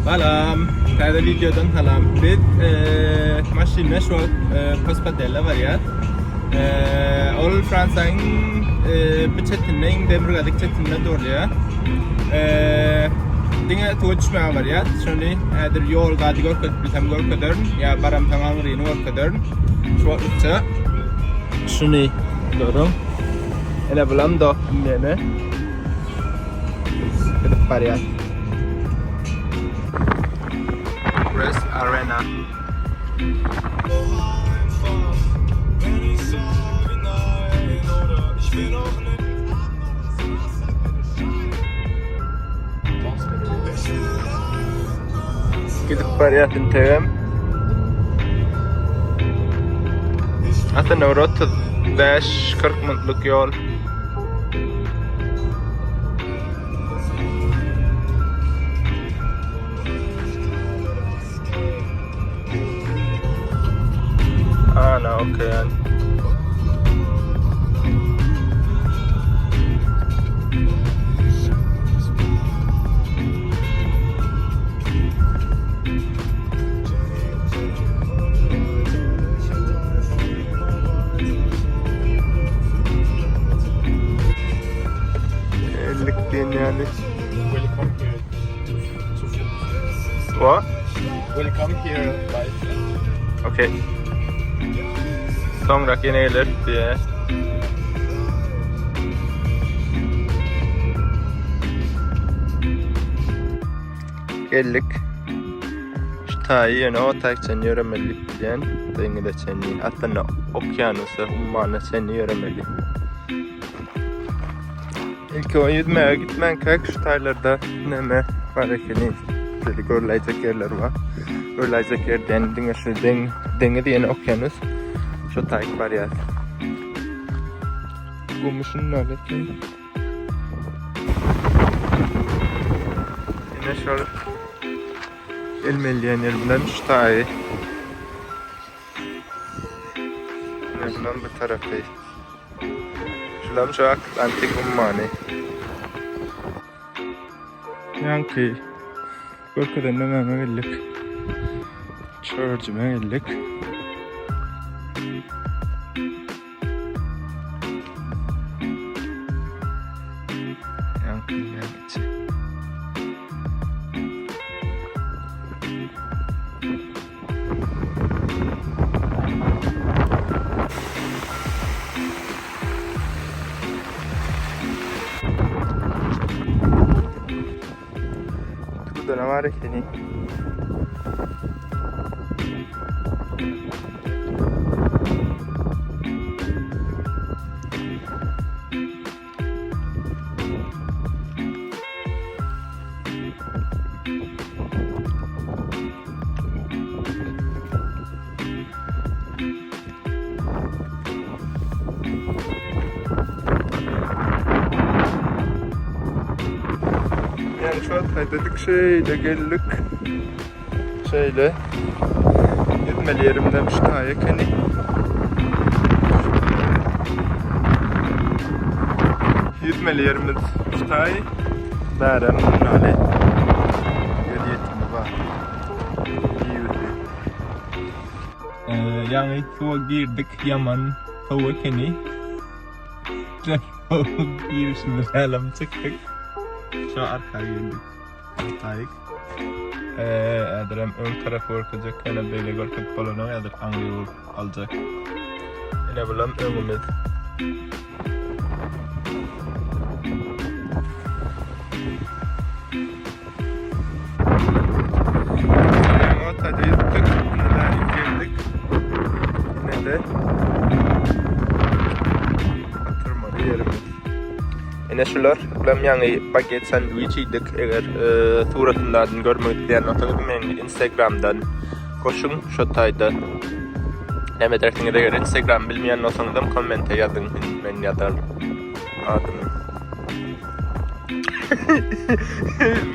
Salam. Täze videodan salam. Biz maşynda şu wagt Pospadella barýas. Ol Fransiýanyň bir çetinde, iň demirgazyk çetinde durýar. Diňe suwa düşmäge barýas. Şony häzir ýol zady görkezip bilsem görkezerin, ýa baramsoň aňryny görkezerin. Şu wagtlykça şuny görüň. Ene bulam dostum ýene. Gidip barýas. Press Arena. Gidip barýas integem. Aslynda bir 35-40 minutlyk ýol. Ana okean. Ellik diýen ýaly. Welcome here to, to What? Welcome here by Okay. Soňrak ýene geler diýe. Geldik. Şu taýy ýöne o taýy çenli ýöremeli diýen deňize çenli. Aslynda okeanusa, ummana çenli ýöremeli. Ilki o ýüzmäge gitmänkäk şu taýlarda näme bar ekeni şeýle görläýjek ýerler bar. Görläýjek ýer diýen diňe şu deň, deňiz ýene okeanus. Şu taýyk barýar. Gumuşun eken. Ine şol elmelýän ýer bilen şu taýy. Ine bulam bu tarapy. Şulam şu Atlantik ummany. Ýaňky görkezen näme geldik. Çörjüme geldik. Ýaňky näme Burada ne var ekeni? Yani şu an dedik şeýle geldik. Şeýle. Gitmeli yerimden şu taý ekeni. Ýüzmeli ýerimiz şu taý. Bärem mundaly. Gözýetimi bar. Ýüzli. Ýaňy suwa girdik, ýaman sowuk ekeni. Girişimiz hälem çykdyk. Şu arka girdik. Taýyk. Häzirem öň tarapy görkezjek, ýöne beýle görkezip bolanok, häzir aňry urup aljak. Ine bulam öňümiz. Otada ýüzdük, ine bärik geldik. Ine-de oturmaly ýerimiz. Ine şular, bulam ýaňy baget sandwiç iýdik. Eger suratyny zadyny görmek isleýän bolsaňyz meni Instagramdan goşuň şo taýda. Näme edersiňiz eger Instagram bilmeýän bolsaňyzam kommente ýazyň men ýazaryn adymy.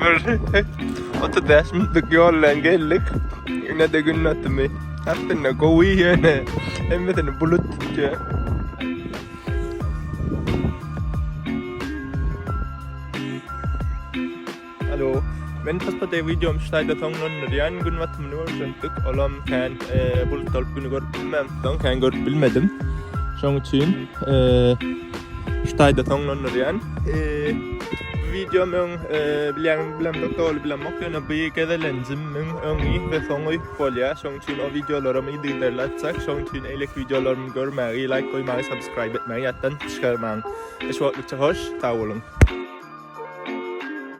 Bir 35 minutlyk ýol bilen geldik. Ine-de gün batymy. Aslynda gowy ýöne hemmesini bulut tutýar. Alo. Men taspada wideomy şu taýda soňlandyrýan. Gün batymyny görjekdik. Olam kän e, bulut bolup güni görüp bilmämsoň kän görüp bilmedim. Şoň üçin e, şu taýda soňlandyrýan. E, bu videom öň e, bilýäňmi bilemok doly bilemok ýöne bu gezelenjimiň öňi we soňy bolýar. Şoň üçin o wideolaram yzygiderli atjak. Şoň üçin eýleki wideolarymy görmägi, laýk goýmagy, subscribe etmegi ýatdan çykarmaň. Şu wagtlykça hoş, sag boluň.